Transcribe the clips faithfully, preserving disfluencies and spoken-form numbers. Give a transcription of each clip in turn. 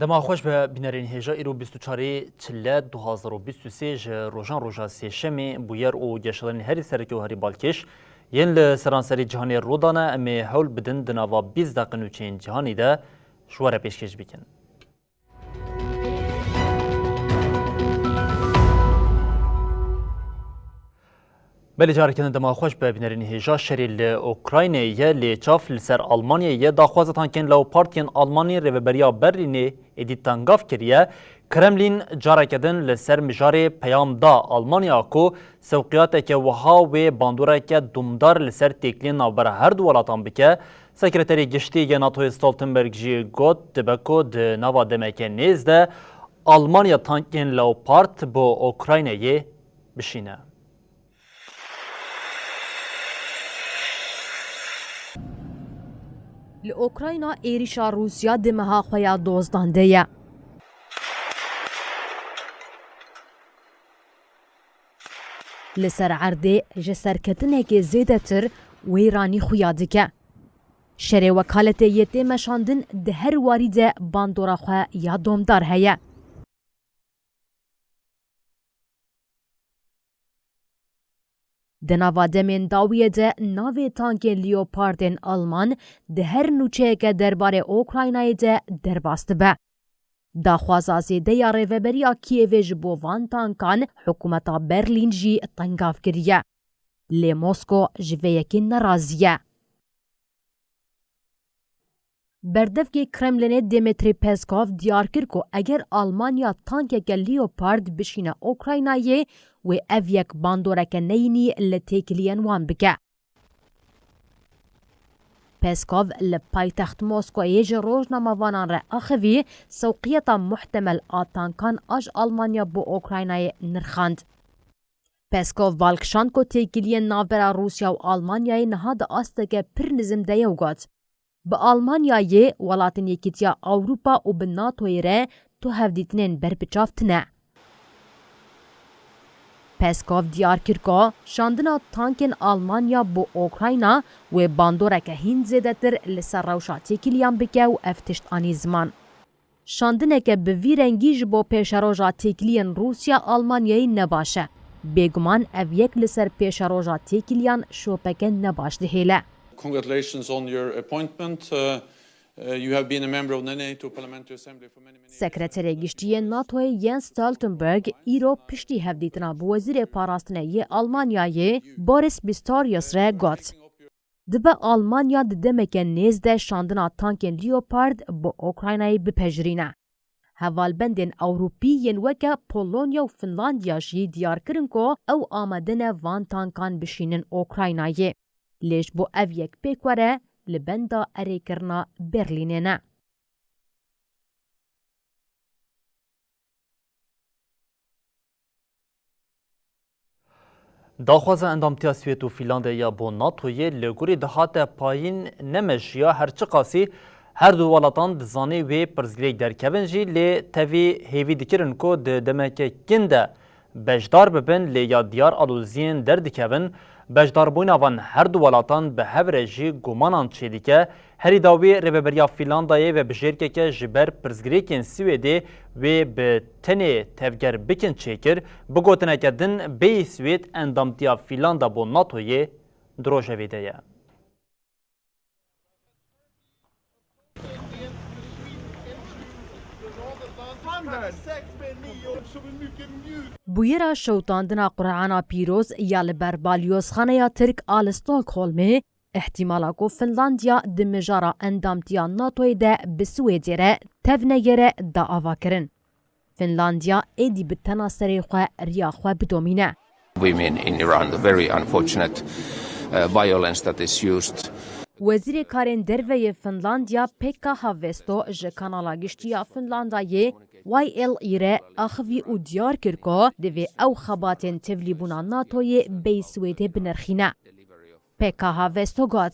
Dema xweş be bînerên hêja, îro bîst û çarê Çile du hazar û bîst û sê ji rojan roja sêşemê bûyer û geşedanên herî sereke û herî balkêş yên li seranserî cîhanê rû dane, em ê hewl bidin di nava bîst deqe nûçeyên cîhanî de ji we re pêşkêş bikin. Belê, careke din dema xweş be bînerên hêja. Şerê li Ukraynayê ye, lê çav li ser Almanyayê ye. Daxwaza tankên Leopard yên Almanî rêveberiya Berlînê êdî tengav kiriye. Kremlîn careke din li ser mijarê peyam da Almanya ku sewqiyateke wiha wê bandoreke domdar li ser têkiliyên navbera her du welatan bike. Sekreterê Giştî yê NATOyê Stoltenberg jî got dibe ku di nava demeke nêz de Almanya tankên Leopard bo Ukraynayê bişîne. Li Ukrayna êrîşa Rûsya di meha xwe ya dozdan de ye. Li ser erdê ji serketinekê zêdetir wêranî xuya dike. Şerê wekaletê yê tê meşandin di her warî de bandora xwe ya domdar heye. Di nava demên dawiyê de navê tankên Leopardên Alman di her nûçeyeke derbarê Ukraynayê de derbas dibe. Daxwaza zêde ya rêveberiya Kîevê ji bo van tankan hikûmeta Berlîn jî tengav kiriye. Lê Mosko ji vê yekê nerazî ye. Berdevkê Kremlinê Dmitry Peskov diyar kir ku eger Almanya tankeke Leopard bişîne Ukraynayê, wê ev yek bandoreke neyînî li têkiliyên wan bike. Peskov li paytext Moskoyê ji rojnamevanan re axivî, sewqiyeta muhtemel a tankan a ji Almanya bo Ukraynayê nirxand. Peskov bal kişand ku têkiliyên navbera Rûsya û Almanyayê niha di asteke pir nizim de ye û got, bi Almanyayê, welatên Yekîtiya Ewropa û bi NATOyê re tu hevdîtinên berbiçav tine. Peskov diyar kir ku şandina tankên Almanya bo Ukrayna wê bandoreke hîn zêdetir li ser rewşa têkiliyan bike û ev tişt anî ziman. Şandineke bi vî rengî ji bo pêşeroja têkiliyên Rûsya Almanyayê ne baş e. Bêguman ev yek li ser pêşeroja têkiliyan şopeke ne baş dihêle. Congratulations on your appointment. Uh, uh, you have been a member of the NATO Parliamentary Assembly for many, many years. Sekreterê Giştî yê NATOyê Jens Stoltenberg îro piştî hevdîtina bi Wezîrê Parastinê yê Almanyayê Boris Pistorius re got, dibe Almanya di demeke nêz de şandina tankên Leopard bi Ukraynayê bipejirîne. Hevalbendên Ewropî yên weke Polonya û Finlandiya jî diyar kirin ku ew amade ne van tankan bişînin Ukraynayê. Lê ji bo ev yek pêk were, li benda erêkirina Berlînê ne. Daxwaza endamtiya Swêd û Fîlandeyê ya bo NATOyê li gorî dihate payîn nemejiya, her çiqasî her du welatan dizanê wê pirsgirêk derkevin jî, lê tevî hêvî dikirin ku di demeke kin de beşdar bibin, lê ya diyar aloziyên derdikevin, beşdarbûna van her du welatan bi hev re jî gumanan çêdike. Herî dawî rêveberiya Fîlandayê vebijêrkeke ji ber pirsgirêkên Swêdê wê bi tenê tevger bikin çêkir. Bi gotineke din, bêyî Swêd endamtiya Fîlanda bo NATOyê di rojevê de ye. Bûyera şewitandina Qur'ana Pîroz ya li ber balyozxaneya Tirk a li Stockholmê, îhtîmala ku Finlandiya di mijara endamtiya NATOyê de bi Swêdê re tev negere, da avakirin. Finlandiya êdî bi tena serê xwe riya xwe bidomîne. Women in Iran, the very unfortunate, uh, violence that is used. Wezîrê Karên Derve yê Finlandiya Pekka Haavisto ji Kanala Giştî ya Finlandayê Y L E re axivî û diyar kir ku divê ew xebatên tevlîbûna NATOyê bêyî Swêdê binirxîne. Pekka Haavisto got,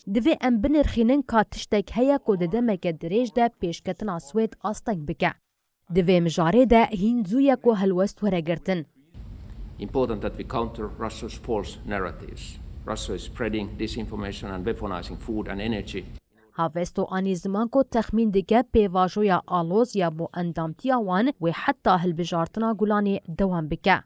divê em binirxînin ka tiştek heye ku di demeke dirêj de pêşketina Swêd asteng bike. Di vê mijarê de hîn zû ye ku helwest were girtin. Important that we counter Russia's false narratives. Russia is spreading disinformation and weaponizing food and energy. Havesto anî ziman ku texmîn dike pêvajoya aloz ya bo endamtiya wan wê heta hilbijartina Gulanê dewam bike.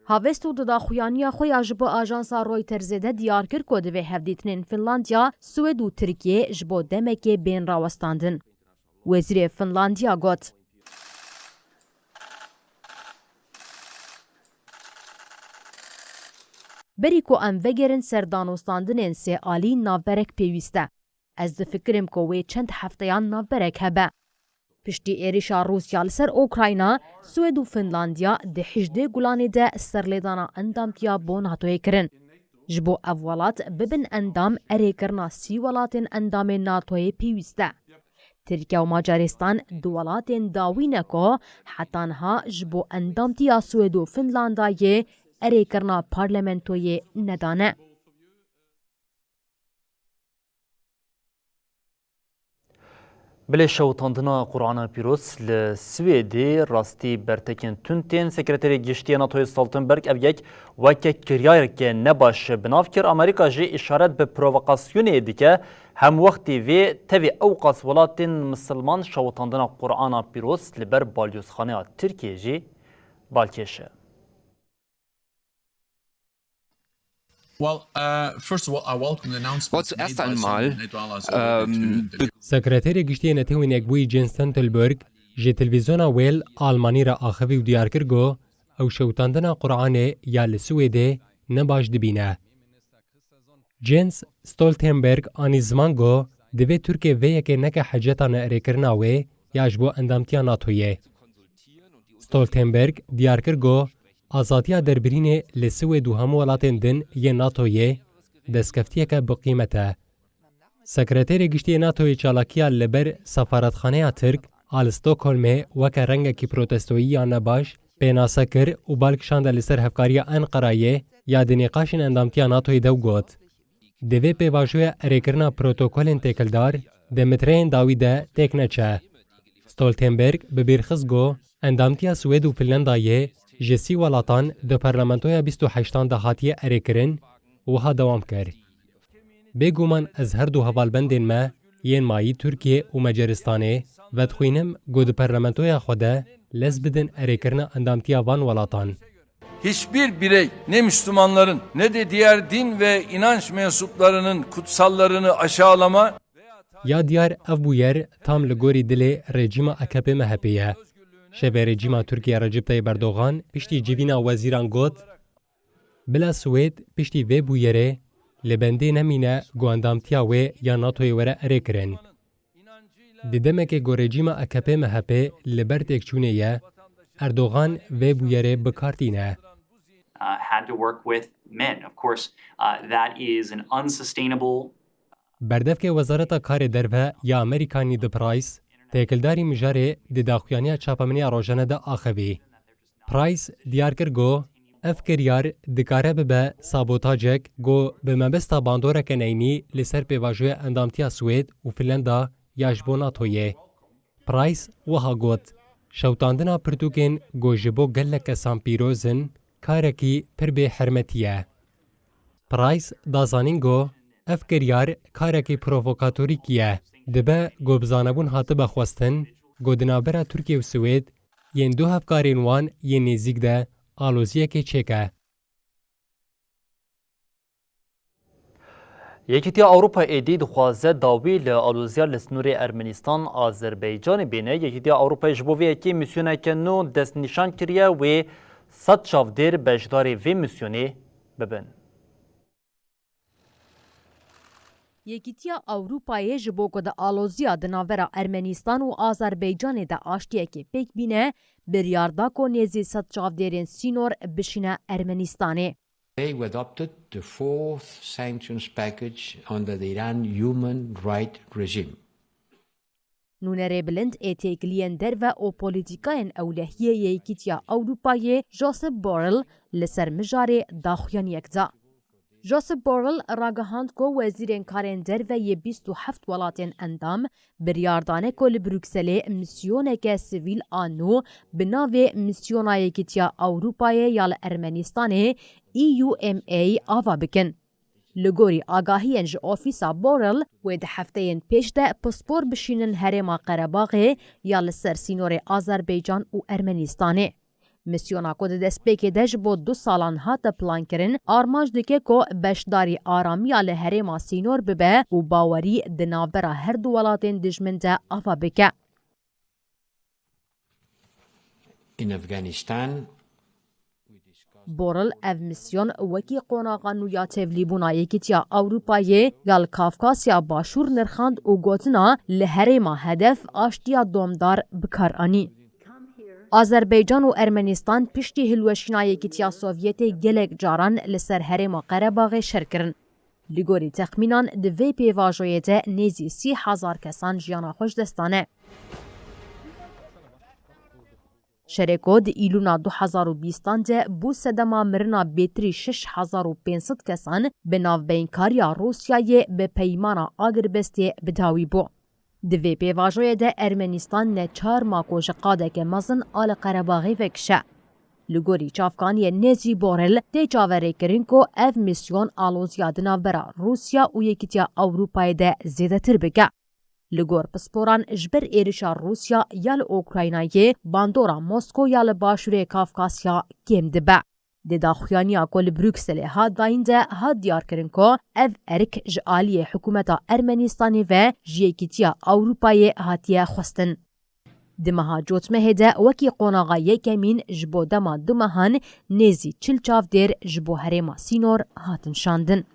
Havesto di daxuyaniya xwe ya ji bo ajansa Reutersê de diyar kir ku divê hevdîtinên Finlandiya, Swêd û Tirkiyê ji bo demekê bên rawestandin. Wezîrê Finlandiya got. Berî ku em vegerin ser danûstandinên sê alî, navberek pêwîst e. Ez difikirim ku wê çend hefteyan navberek hebe. Piştî êrişa Rûsya li ser Ukrayna, Swêd û Finlandiya di hejdê Gulanê de serlêdana endamtiya bo NATOyê kirin. Ji bo ev welat bibin endam, erêkirina sî welatên endamên NATOyê pêwîst e. Tirkiye û Macaristan du welatên dawî ne ku heta niha ji bo endamtiya Swêd û Finlandayê erêkirina parlamentoyê nedane. Bilê şewitandina Qur'ana Pîroz li Swêdê rastî bertekên tund tên. Sekreterê Giştî yê NATOyê Stoltenberg ev yek weke kiryareke nebaş bi nav kir. Amerîka jî îşaret bi provokasyonê dike. Hemwextî vê tevî ewqas welatên misilman şewitandina Qur'ana Pîroz li ber balyozxaneya Tirkiyê jî balkêş e. Well, uh, first of all, I welcome the announcements Well, zuerst einmal, ähm, Sekreterê Giştî yê Netewên Yekbûyî Jens Stoltenberg ji televîzyona Wêl Almanî re axivî û diyar kir ku ew şewitandina Quranê ya li Swêdê ne baş dibîne. Jens Stoltenberg anî ziman ku divê Tirkiye vê yekê neke heceta neerêkirina wê ya ji bo endamtiya NATOyê. Stoltenberg diyar kir ku azadiya derbirînê li Swêd û hemû welatên din yên NATOyê destkeftiyeke bi qîmet e. Sekreterê Giştî yê NATOyê çalakiya li ber sefaretxaneya Tirk a li Stockholmê weke rengekî protestoyî ya nebaş pênase kir û bal kişande li ser hevkariya Enqerayê ya di nîqaşên endamtiya NATOyê de û got, Divê pêvajoya erêkirina protokolên têkildar di mitreyên dawî de têk neçe. Stoltenberg bi bîr xist ku endamtiya Swêd û Finlandayê ji sî welatan di parlamentoya bîst û heştan de hatiye erêkirin û wiha dewam kir, Bêguman ez her du hevalbendên me yên mayî Tirkiye û Macaristanê vedixwînim ku di parlamentoya xwe de lez bidin erêkirina endamtiya van welatan. Hiçbir birey, ne Müslümanların ne de diğer din ve inanç mensuplarının kutsallarını aşağılama Ya diyar ev bûyer tam li gorî dilê rejîma A K P M H P ye. Şevê rejîma Tirkiye Recep Tayyip Erdogan piştî civîna wezîran got, Bila Swêd piştî vê bûyerê li bendê nemîne ku endamtiya wê ya NATOyê were erêkirin. Di demekê ku rejîma A K P M H P li ber têkçûnê ye, Erdogan vê bûyerê bi kar tîne. Uh, had to work with men. Of course, uh, that is an unsustainable Berdevkê Wezareta Karê Derve ya Amerîka Ned Price, têkildarî mijarê di daxuyaniya çapemeniya rojane de axivî. Price diyar kir ku ev kiryar dikare bibe sabotajek ku bi mebesta bandoreke neynî li ser pêvajoya endamtiya Swêd û Finlanda ya ji bo NATOyê. Price wiha got, Şewitandina pirtûkên ku ji bo gelek kesan pîroz in, karekî pir bê hermetî ye. Price da zanîn ku ev kiryar karekî provokatorîkî ye. Dibe ku bi zanebûn hatibe xwestin ku di navbera Tirkiye û Swêd yên du hevkarên wan yên nêzîk de aloziyekê çêke. Yekîtiya Ewropa êdî dixwaze dawî li aloziya li sînorê Ermenistan-Azerbaycanê bêne. Yekîtiya Ewropayê ji bo vê yekê misyoneke nû destnîşan kiriye, wê sed çavdêr beşdarî vê misyonê bibin. Yekîtiya Ewropayê ji bo ku di aloziya di navbera Ermenistan û Azerbaycanê de aştiyekê pêk bîne, biryar da ku nêzî sed çavdêrên sînor bişîne Ermenistanê. They adopted the fourth sanctions package under the Iran human right regime. Nûnerê bilind ê têkiliyên derve û polîtîkayên ewlehiyê yê Yekîtiya Ewropayê Josep Borrell li ser mijarê daxuyaniyek da. Josep Borrell ragihand ku wezîrên karên derve yê bîst û heft welatên endam biryar dane ku li Brukselê misyoneke sivîl a nû bi navê Misyona Yekîtiya Ewropayê ya li Ermenistanê, E U M A, ava bikin. Li gorî agahiyên ji ofîsa Borrell, wê di hefteyên pêş de pispor bişînin herêma Qerebaxê ya li ser sînorê Azerbaycan û Ermenistanê. Misyona ku di destpêkê de ji bo du salan hate plankirin, armanc dike ku beşdarî aramiya li herêma sînor bibe û bawerî di navbera her du welatên dijmin de ava bike. In Afghanistan, Borrell ev misyon wekî qonaxa nû ya tevlîbûna Yekîtiya Ewropayê ya li Kafkasya Başûr nirxand û gotina li herêma hedef aştiya domdar bi kar anî. Azerbaycan û Ermenistan piştî hilweşîna Yekîtiya Sovyetê gelek caran li ser herêma Qerebaxê şer kirin. Li gorî texmînan di vê pêvajoyê de nêzî sî hezar kesan jiyana xwe ji dest dane. Şerê ku di Îlûna du hezar û bîstan de bû sedema mirina bêtirî şeş hezar û pênc sed kesan, bi navbeynkariya Rûsyayê bi peymana agirbestê bi dawî bû. Di vê pêvajoyê de Ermenistan neçar ma ku ji qadeke mezin a li Qerebaxê vekişe. Li gorî çavkaniyên nêzî Borrell tê çaverêkirin ku ev misyon aloziya di navbera Rûsya û Yekîtiya Ewropayê de zêdetir bike. Li gor pisporan, ji ber êrişa Rûsya ya li Ukraynayê bandora Moskow ya li Başûrê Kafkasya kêm dibe. Di daxuyaniya ku li Brukselê hat dayîn de hat diyarkirin ku ev erk ji aliyê hikûmeta Ermenistanê ve ji Yekîtiya Ewropayê hatiye xwestin. Di meha Cotmehê de wekî qonaxa yekemîn ji bo dema du mehan nêzî çil çavdêr ji bo herêma sînor hatin şandin.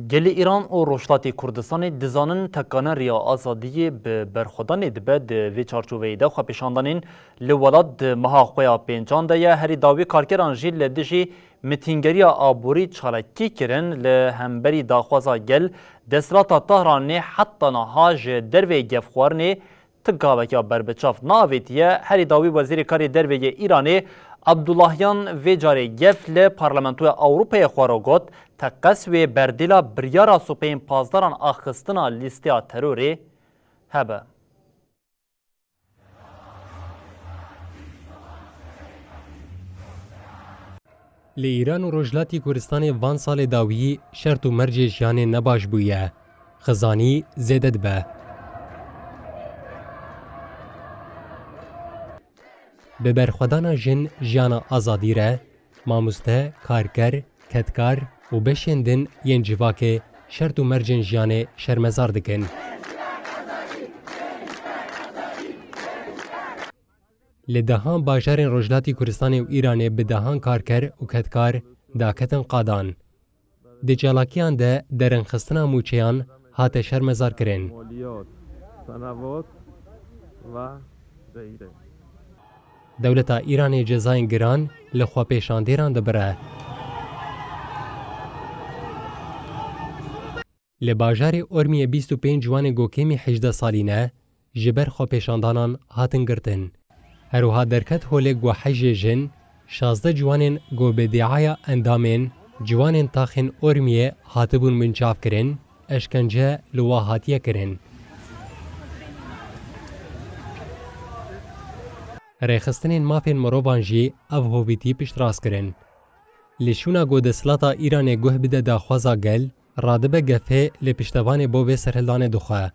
Gelê Îran û Rojhilatê Kurdistanê dizanin tekane riya azadiyê bi berxwedanê dibe. Di vê çarçoveyê de xwepêşandanên li welat di meha xwe ya pêncan de ye. Herî dawî karkeran jî li dijî mitîngeriya aborî çalakî kirin. Li hemberî daxwaza gel, desthilata Tehranê heta niha ji derveyê gefxwarinê ti gaveke berbiçav neavêtiye. Herî dawî Wezîrê Karê Derve yê Îranê Abdullahyan vê carê gef li Parlamentoya Ewropayê xwe re got, teqez wê berdêla biryara Supeyên Pasdaran axistina lîsteya terorê hebe. Li Îran û Rojhilatî Kurdistanê van salê dawiyî şert û mercê jiyanê ne baş bûye. Xizanî zêde dibe. Bi berxwedana jin jiyana azadî re, mamoste, karker, kedkar û beşên din yên civakê şert û mercên jiyanê şermezar dikin. Li dehan bajarên Rojhilatî Kurdistanê û Îranê bi dehan karker û kedkar daketin qadan. Di çalakiyan de derinxistina mûçeyan hate şermezarkirin. Dewleta Îranê cezayên giran li xwepêşandêran dibire. Li bajarê Ormiyê bîst û pênc ciwanên ku kêmî hejdeh salî ne, ji ber xwepêşandanan hatin girtin. Her wiha derket holê ku hejê jin, şazdeh ciwanên ku bi dîaya endamên ciwanên taxên Ormiyê hatibûn binçavkirin, eşkence li wa hatiye kirin. Rêxistinên mafên mirovan jî ev hovîtî piştrast kirin. Li şûna ku desthilata Îranê guh bide daxwaza gel, radibe gefê li piştevanê bo vê serhildanê dixwe.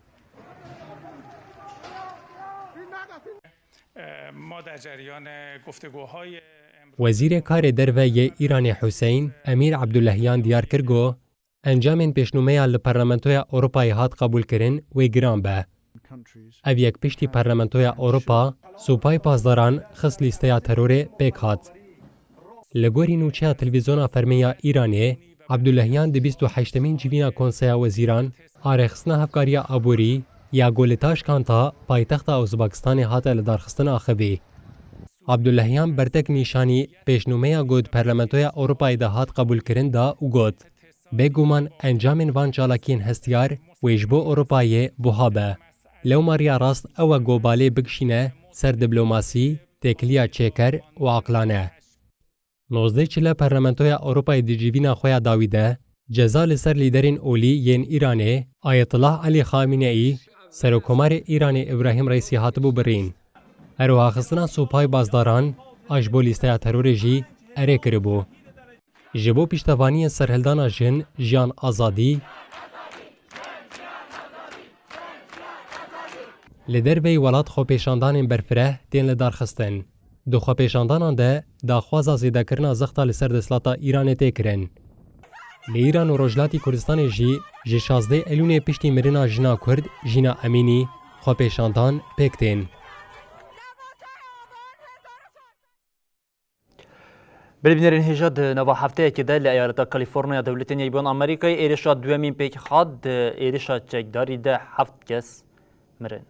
ما در جریان گفتگوهای امروز Wezîrê Karê Derve yê Îranê Hûseyn Emîr Ebdulehyan diyar kir ku encamên pêşnûmeya li Parlamentoya Ewropayê hat qebûlkirin wê giran be. Ev yek piştî Parlamentoya Ewropa Supay Pasdaran xist lîsteya terorê pêk hat. Li gorî nûçeya Televîzyona Fermî ya Îranê, Abdulehyan di bîst û heştemîn civîna Konseya Wezîran a Rêxistina Hevkariya Aborî ya ku li Taşkanta, paytexta Uzbekistanê hate lidarxistin axivî. Abdulehyan bertek nîşanî pêşnûmeya ku di Parlamentoya Ewropayê de hat qebûlkirin da û got, Bêguman encamên van çalakiyên hestiyar wê ji bo Ewropayê buha be. Lewma riya rast ew e ku balê bikişîne ser diplomasî, têkiliya çêker û aqilane. Nozdeh çile Parlamentoya Ewropayê di civîna xwe ya dawî de ceza li ser lîderên olî yên Îranê, Ayetullah Elî Xameneî, Serokkomarê Îranê Îbrahîm Reîsî hatibû birîn. Her wiha xistina Supay Bazdaran a ji bo lîsteya terorê jî erê kiribû. Ji bo piştevaniyên serhildana jin, jiyan, azadî, li derveyî welat xwepêşandanên berfireh tên li dar xistin. Di xwepêşandanan de daxwaza zêdekirina zexta li ser desthilata Îranê tê kirin. Li Îran û Rojhilatî Kurdistanê jî ji şazdeh Elûnê piştî mirina jina Kurd Jîna Emînî xwepêşandan pêk tên. Belê bînerên hêja, di nava hefteyekê de li eyaleta Kalîforniya Dewletên Yekbûyên Amerîkayê êrişa duyemîn pêk hat, di êrişa çekdarî de heft kes mirin.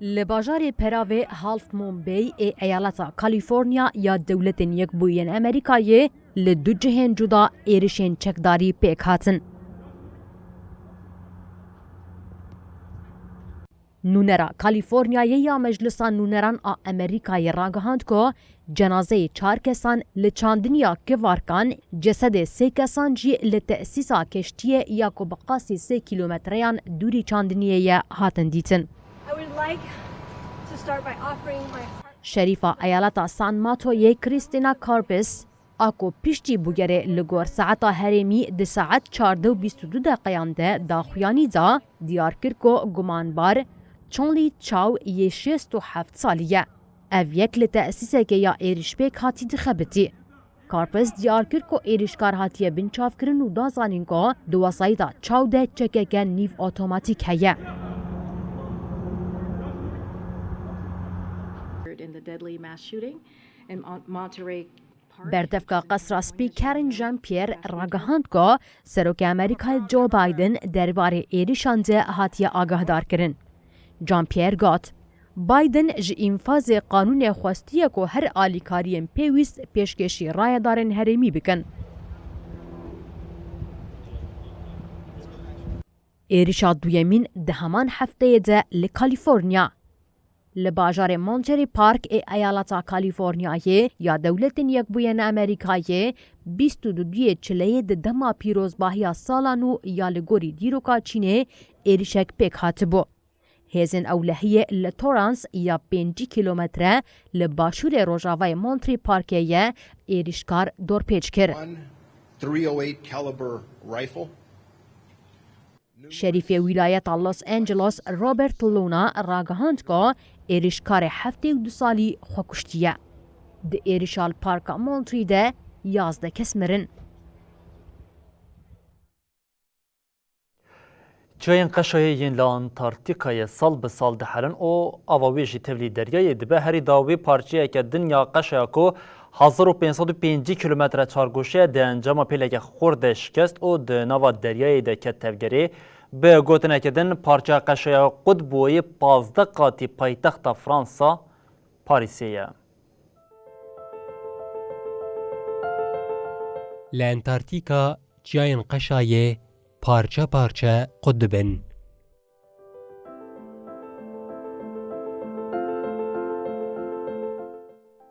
Li bajarê peravê Half Moon Bay ê eyaleta Kalîforniya ya Dewletên Yekbûyên Amerîkayê li du cihên cuda êrişên çekdarî pêk hatin. Nûnera Kalîforniyayê ya Meclisa Nûneran a Amerîkayê ragihand ku cenazeyê çar kesan li çandiniya kivarkan, cesedê sê kesan jî li tesîsa keştiyê ya ku bi qasî sê kîlometreyan dûrî çandiniyê ye, hatin dîtin. I would like to start by offering my heart- Şerîfa eyaleta San Matoyê Christina Karpis, a ku piştî bûyerê li gor saeta herêmî di saet çardeh û bîst û du deqeyan de daxuyanî da, diyar kir ku gumanbar Chonley Chao yê şêst û heft salî ye. Ev yek li tesîsekê ya êrişpêk hatî dixebitî. Karpis diyar kir ku êrişkar hatiye binçavkirin û da zanîn ku di wesayîta Chao de çekeke nîv otomatîk heye. In the deadly mass shooting in Mon-, Monterey Park. Berdevka Qesra Spî Karine Jean-Pierre ragihand ku Serokê Amerîkayê Joe Biden derbarê êrişan de hatiye agahdarkirin. Jean-Pierre got, Biden ji înfazê qanûnê xwestiye ku her alîkariyên pêwîst pêşkêşî rayedarên herêmî bikin. Êrişa duyemîn di heman hefteyê de li Kalîforniya. Li bajarê Monterey Park ê eyaleta Kalîforniyayê ya Dewletên Yekbûyên Amerîkayê bîst û du duyê çileyê di dema pîrozbahiya sala nû ya li gorî dîroka Çînê êrişek pêk hatibû. Hêzên ewlehiyê li Torrance ya pêncî kîlometre li başûrê rojavayê Monterey Parkê ye êrişkar dorpêç kir. One three oh eight caliber rifle. Şerîfê Wîlayeta Los Angeles Robert Luna ragihand ku êrişkarê heftê û du salî xwe kuştiye. Di êrişa li Parka Monterey de yazdeh kes mirin. Çiyayên qeşayê yên li Antarktîkayê sal bi sal diherin û ava wê jî tevlî deryayê dibe. Herî dawî parçeyeke din ya qeşaya ku hezar û pênc sed û pêncî kîlometre çargoşe ye, di encama pêleke xurt de şikest û di nava deryayê de ket tevgerê. Bi gotineke din, parçeya qeşaya Qutbûyî pazdeh qatî paytexta Fransa, Parîsê ye. Li Antarktîka çiyayên qeşayê parçe parçe qut dibin.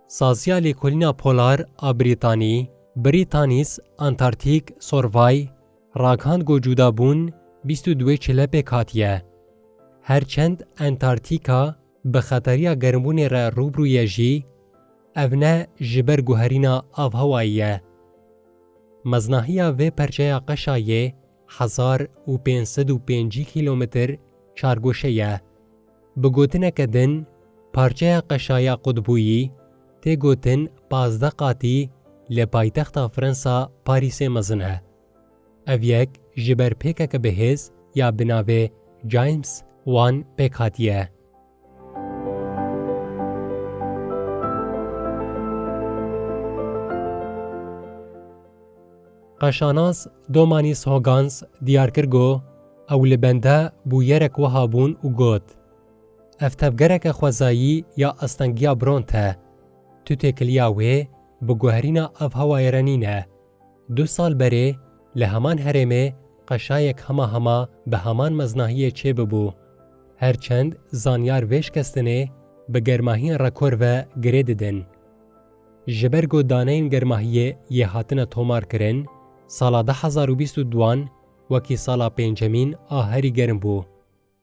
Saziya Lêkolîna Polar a Brîtanî, Britanis Antarctic Survey, ragihand ku cudabûn bîst û duê çile pêk hatiye. Her çend Antarktîka bi xeteriya germbûnê re rû bi rû ye jî, ev ne ji ber guherîna avhewayê ye. Meznahiya vê perçeya qeşayê hezar û pênc sed û pêncî kîlometr çargoşe ye. Bi gotineke din, parçeya qeşaya qutbûyî tê gotin pazdeh qatî li paytexta Fransa Parîsê mezin e. Ev yek ji ber pêkeke bihêz ya bi navê James Wan pêk hatiye. Qeşanas Domanis Hogans diyar kir ku ew li benda bûyerek wiha bûn û got, Ev tevgereke xwezayî ya astengiya bront e. Tu têkiliya wê bi guherîna avhewayê re nîne. Du sal berê li heman herêmê qeşayek hema hema bi heman meznahiyê çêbibû. Her çend zanyar vê şikestinê bi germahiyên rekor ve girê didin. Ji ber ku daneyên germahiyê yê hatine tomarkirin, sala du hezar û bîst û duan wekî sala pêncemîn a herî germ bû.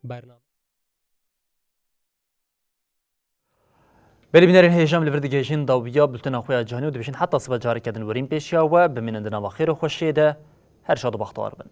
Bername Belê bînerên hêja, em li vir digihêjin dawiya bultena xwe ya cîhanî û dibêjin heta sibe careke din werîn pêşiya we, bimînin di nava xêr û xweşiyê de, her şad û bextewar bin.